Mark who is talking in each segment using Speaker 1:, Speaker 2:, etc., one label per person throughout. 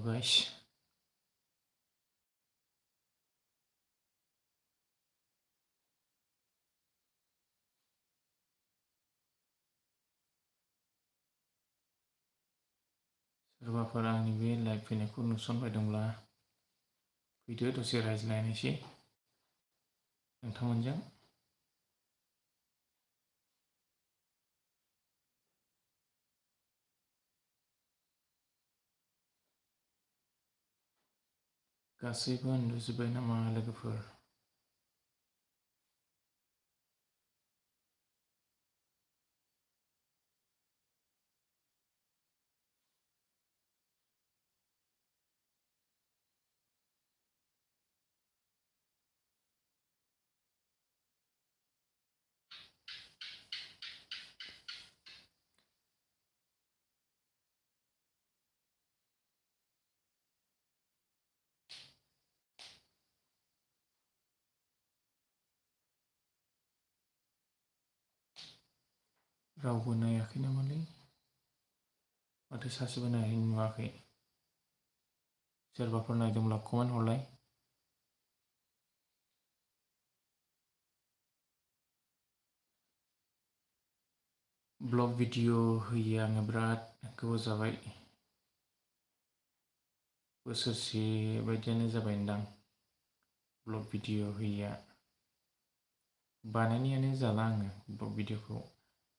Speaker 1: guys. सोरबाफोर आंनि बे लाइभ फैनायखौ नुसनबाय दंब्ला फैदो दसे रायज्लायनोसै नोंथांमोनजों। गासैबो उन्दुजोब्बाय नामा लोगोफोर? रावबो नायाखै नामालै? माथो सासेबो नायैनो नुवाखै। सोरबाफोर नायदोंब्ला कमेन्ट हरलाय। ब्लग भिडिअ होयो आङो बिराद गोबाव जाबाय। बोसोरसे बायदियानो जाबायदां ब्लग भिडिअ होयिया। बानायनायानो जाला आङो ब्लग भिडिअखौ।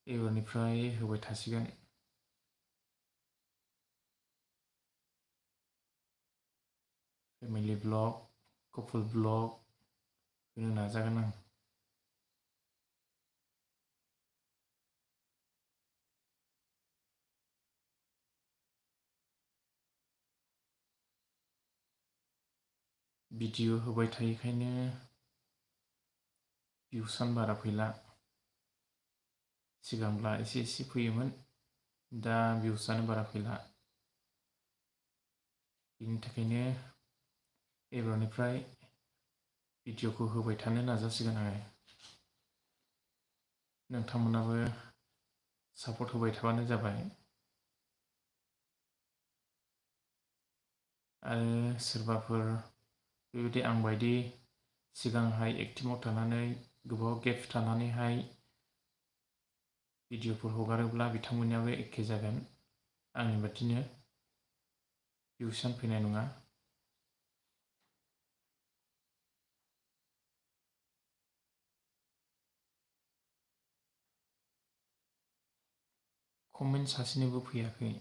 Speaker 1: एबारनिफ्राय होबाय थासिगोन। फेमिलि ब्लग, कपल ब्लग होनो नाजागोन आं। भिडिअ होबाय थायोखायनो भिउसानो बारा फैला। सिगांब्ला एसे एसे फैयोमोन, दा भिउसानो बारा फैला। बिनि थाखायनो एबारनिफ्राय भिडिअखौ होबाय थानो नाजासिगोन आङो। नोंथांमोनाबो सापर्ट होबाय थाबानो जाबाय। आरो सोरबाफोर बेबायदि आंबायदि सिगांहाय एक्टिभाव थानानै गोबाव गेप थानानैहाय भिडिअफोर हगारोब्ला बिथांमोननियाबो एखे जागोन। आंनि बादिनो भिउसानो फैनाय नङा। कमेन्ट सासेनिबो फैयाखै।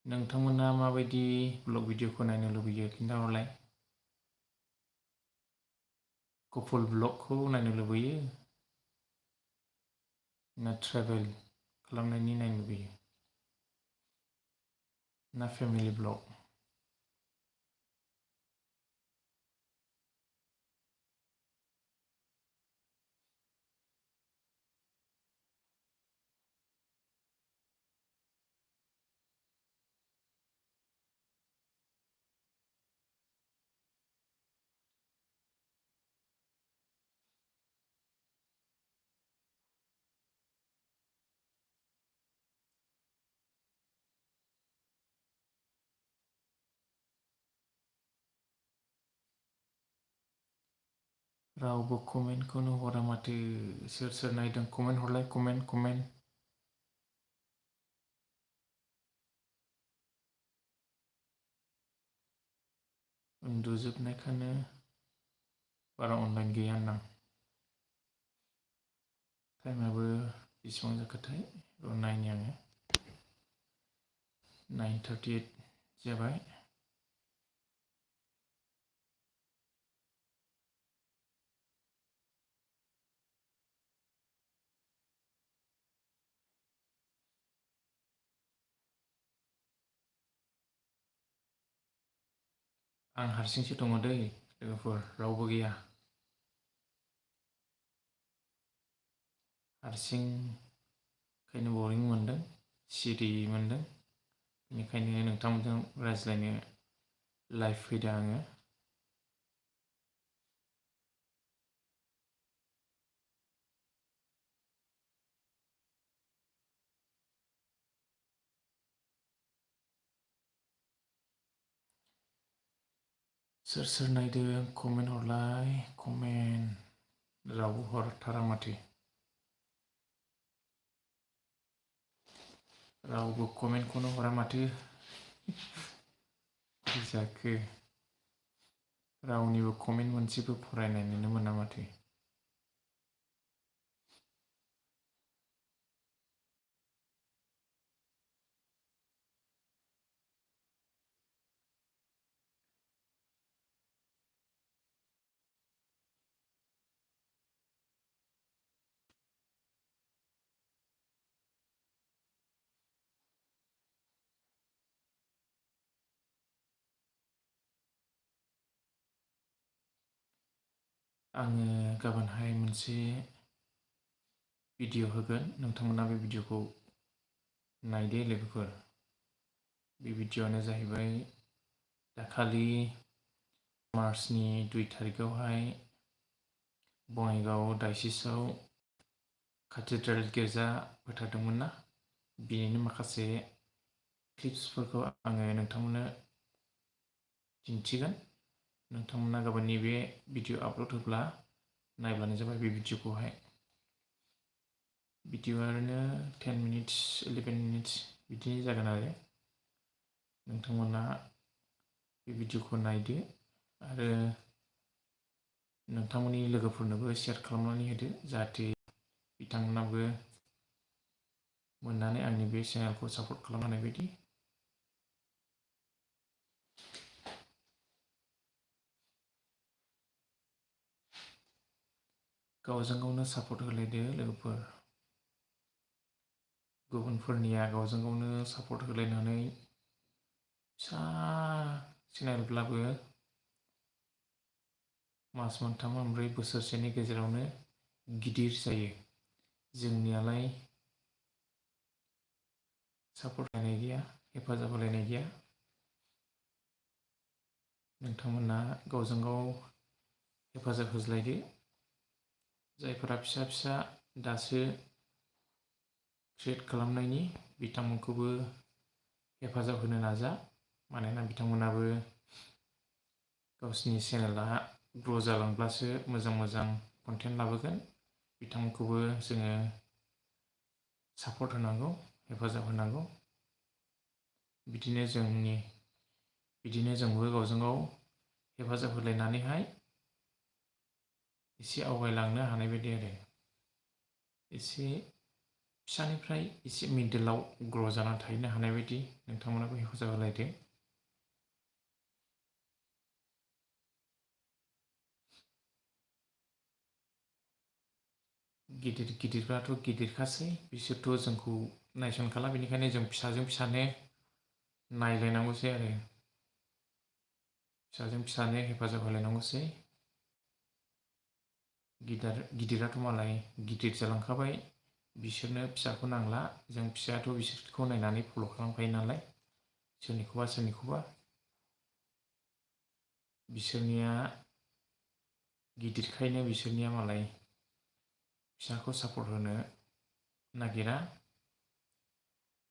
Speaker 1: नोंथांमोना माबायदि ब्लग भिडिअखौ नायनो लुबैयो खिन्थाहरलाय। कपल ब्लगखौ नायनो लुबैयो ना ट्रेभेल खालामनायनि नायनो लुबैयो ना फेमिलि ब्लग? रावबो कमेन्टखौनो हरा माथो। सोर सोर नायदों कमेन्ट हरलाय, कमेन्ट। उन्दुजोबनायखायनो बारा अनलाइन गैया होनदां। टाइमाबो बेसेबां जाखोथाय र' नायनि आङो। 9:38 जाबाय। आं हारसिंसो दङ दै लोगोफोर, रावबो गैया। हारसिंखायनो बरिं मोनदों, सिरि मोनदों। बेनिखायनो नोंथांमोनजों रायज्लायनो लाइभ फैदों आङो। सोर सोर नायदों कमेन्ट हरलाय कमेन्ट रावबो हरथारा माथो रावबो कमेन्टखौनो हरा माथो जाखो रावनिबो कमेन्ट मोनसेबो फरायनाय नुनो मोना माथो आङो गाबोनहाय मोनसे भिडिअ होगोन नोंथांमोना बे भिडिअखौ नायदो लोगोफोर बे भिडिअआनो जाहैबाय दाखालि मार्चनि 2 तारिखआवहाय बङाइगाव डायसिसआव काथेड्रेल गिर्जा फोथारदोंमोन ना बेनिनो माखासे क्लिप्सफोरखौ आङो नोंथांमोननो दिन्थिगोन नोंथांमोना गाबोननि बे भिडिअ आपल'ड होब्ला नायब्लानो जाबाय बे भिडिअखौहाय भिडिअआ ओरैनो 10 मिनिट्स 11 मिनिट्स बिदिनो जागोन आरो नोंथांमोना बे भिडिअखौ नायदो आरो नोंथांमोननि लोगोफोरनोबो शेयार खालामनानै होदो जाहाथे बिथांमोनाबो मोननानै आंनि बे चेनेलखौ सापर्ट खालामनो हानाय बायदि गावजों गावनो सापर्ट होलायदो लोगोफोर गुबुनफोरनिया गावजों गावनो सापर्ट होलायनानै फिसा चेनेलब्लाबो मास मोनथाम मोनब्रै बोसोरसेनि गेजेरावनो गिदिर जायो जोंनियालाय सापर्ट होलायनाय गैया हेफाजाब होलायनाय गैया नोंथांमोना गावजों गाव हेफाजाब होज्लायदो जायफोरा फिसा फिसा दासो क्रिएट खालामनायनि बिथांमोनखौबो हेफाजाब होनो नाजा मानोना बिथांमोनाबो गावसिनि चेनेला ग्र' जालांब्लासो मोजां मोजां कन्टेन्ट लाबोगोन बिथांमोनखौबो जोङो सापर्ट होनांगौ हेफाजाब होनांगौ बिदिनो जोंबो गावजों गाव हेफाजाब होलायनानैहाय एसे आवगायलांनो हानाय बायदि आरो एसे फिसानिफ्राय एसे मिडोलाव ग्र' जानानै थाहैनो हानाय बायदि नोंथांमोनाबो हेफाजाब होलायदो गिदिर गिदिरफ्राथ' गिदिरखासै बिसोरथ' जोंखौ नायसनखाला बेनिखायनो जों फिसाजों फिसानो नायलायनांगौसै आरो फिसाजों फिसानो हेफाजाब होलायनांगौसै गिदिराथ' मालाय गिदिर जालांखाबाय बिसोरनो फिसाखौ नांला जों फिसायाथ' बिसोरखौ नायनानै फल' खालामखायो नालाय सोरनिखौबा बिसोरनिया गिदिरखायनो बिसोरनिया मालाय फिसाखौ सापर्ट होनो नागिरा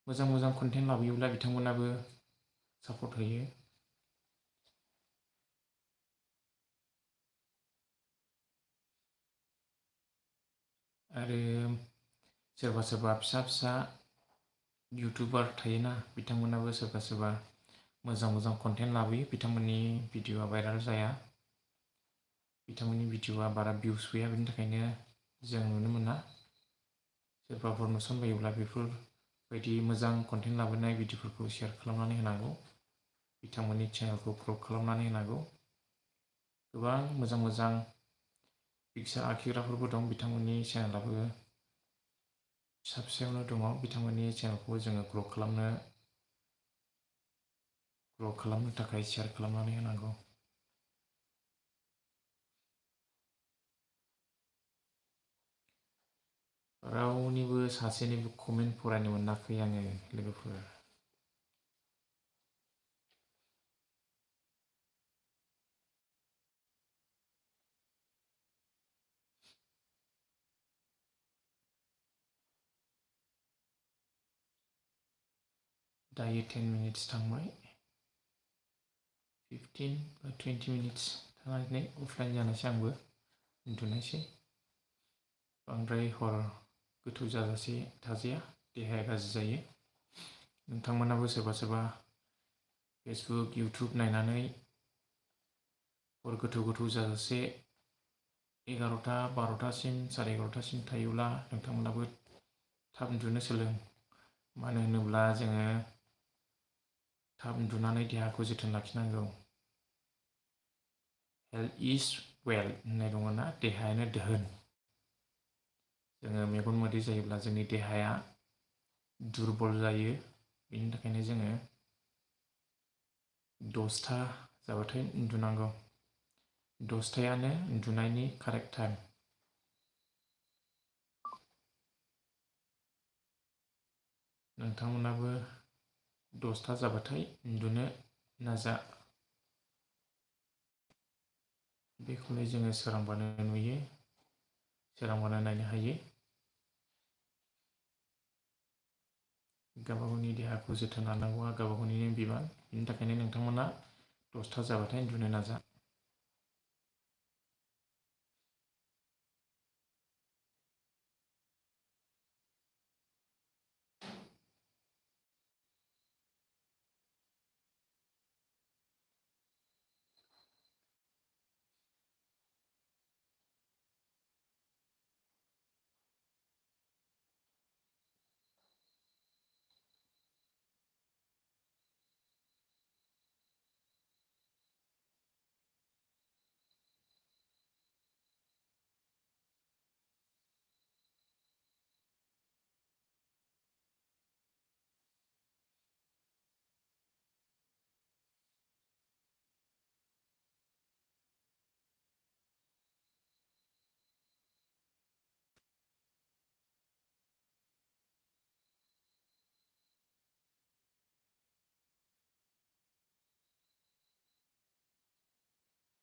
Speaker 1: मोजां मोजां कन्टेन्ट लाबोयोब्ला बिथांमोनाबो सापर्ट होयो आरो सोरबा सोरबा फिसा फिसा इउटुबार थायोना बिथांमोनाबो सोरबा सोरबा मोजां मोजां कन्टेन्ट लाबोयो बिथांमोननि भिडिअआ भाइराल जाया बिथांमोननि भिडिअआ बारा भिउस फैया बेनि थाखायनो जों नुनो मोना सोरबाफोर नुसनबायोब्ला बेफोरबायदि मोजां कन्टेन्ट लाबोनाय भिडिअफोरखौ शेयार खालामनानै होनांगौ बिथांमोननि चेनेलखौ ग्र' खालामनानै होनांगौ गोबां मोजां मोजां पिकचार आखिग्राफोरबो दं बिथांमोननि चेनेलाबो फिसा फिसायावनो दङ बिथांमोननि चेनेलखौ जोङो ग्र' खालामनो थाखाय शेयार खालामनानै होनांगौ रावनिबो सासेनिबो कमेन्ट फरायनो मोनाखै आङो लोगोफोर दायो 10 मिनिट्स थांबाय 15 बा 20 मिनिट्स थानानै अफलाइन जानोसै आंबो उन्दुनायसै। बांद्राय हर गोथौ जाजासे थाजाया, देहाया गाज्रि जायो। नोंथांमोनाबो सोरबा सोरबा फेसबुक इउटुब नायनानै हर गोथौ गोथौ जाजासे 11टा 12टासिम 11:30टासिम थायोब्ला नोंथांमोनाबो थाब उन्दुनो सोलों। मानो होनोब्ला जोङो थाब उन्दुनानै देहाखौ जोथोन लाखिनांगौ। हेल्थ इज वेल्थ होननाय दङना, देहायानो दोहोन। जोङो मेगन मोदै जायोब्ला जोंनि देहाया दुरबल जायो। बेनि थाखायनो जोङो 10टा जाबाथाय उन्दुनांगौ। 10टायानो उन्दुनायनि कारेक्ट टाइम। नोंथांमोनाबो 10टा जाबाथाय उन्दुनो नाजा। बेखौलाय जोङो सोरांबानो नुयो, सोरांबानो नायनो हायो। गावबा गावनि देहाखौ जोथोन लानांगौआ गावबा गावनिनो बिबान। बेनि थाखायनो नोंथांमोना 10टा जाबाथाय उन्दुनो नाजा।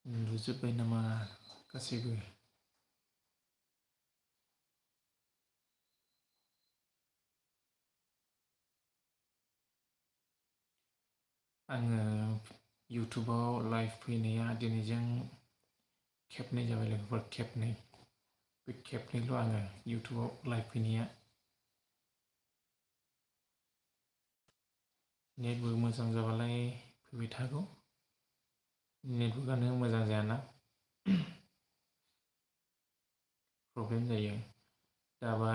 Speaker 1: उन्दुजोब्बाय नामा गासैबो? आङो इउटुबाव लाइभ फैनाया दिनैजों खेबनै जाबाय लोगोफोर, खेबनै। बे खेबनैल' आङो इउटुबाव लाइभ फैनाया। नेटवर्क मोजां जाबालाय फैबाय थागौ। नेटवर्कआनो मोजां जायाना, प्रब्लेम जायो। दाबा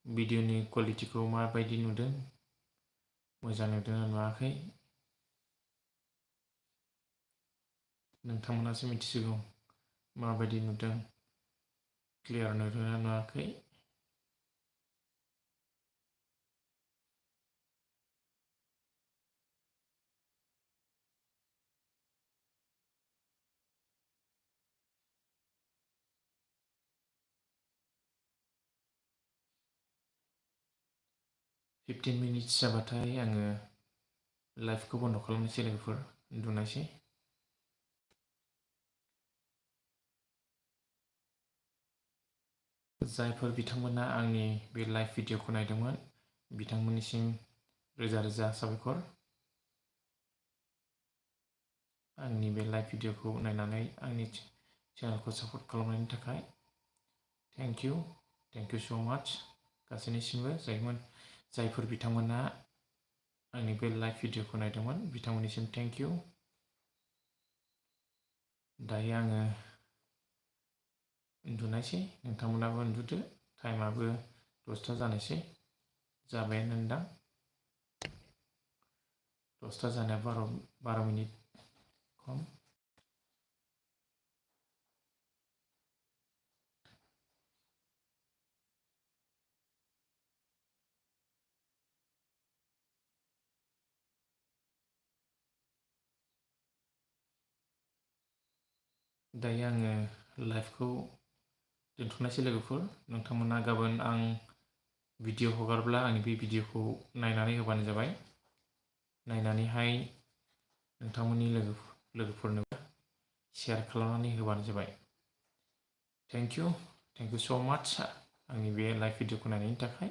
Speaker 1: भिडिअनि क्वालिटिखौ माबायदि नुदों? मोजां नुदोंना नुवाखै? नोंथांमोनासो मिथिसिगौ माबायदि नुदों, क्लियार नुदोंना नुवाखै। 15 मिनिट्स जाबाथाय आङो लाइभखौ बन्द' खालामनोसै लोगोफोर, उन्दुनायसै। जायफोर बिथांमोना आंनि बे लाइभ भिडिअखौ नायदोंमोन, बिथांमोननिसिम रोजा रोजा साबायखर। आंनि बे लाइभ भिडिअखौ नायनानै आंनि चेनेलखौ सापर्ट खालामनायनि थाखाय थेंक इउ स' माच गासैनिसिमबो। जायफोर बिथांमोना आंनि बे लाइभ भिडिअखौ नायदोंमोन, बिथांमोननिसिम थेंक इउ। दायो आङो उन्दुनायसै, नोंथांमोनाबो उन्दुदो। टाइमाबो 10टा जानोसै, जाबायानो दां। 10टा जानाया 12 मिनिट खम। दायो आङो लाइभखौ दोनथ'नायसै लोगोफोर। नोंथांमोना गाबोन आं भिडिअ हगारब्ला आंनि बे भिडिअखौ नायनानै होबानो जाबाय। नायनानैहाय नोंथांमोननि लोगोफोरनो शेयार खालामनानै होबानो जाबाय। थेंक इउ स' माच आंनि बे लाइभ भिडिअखौ नायनायनि थाखाय।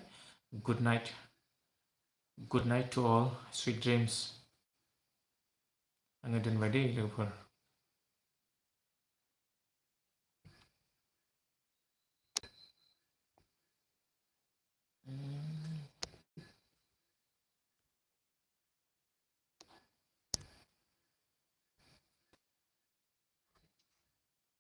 Speaker 1: Good night to all, sweet dreams. आङो दोनबाय दे लोगोफोर।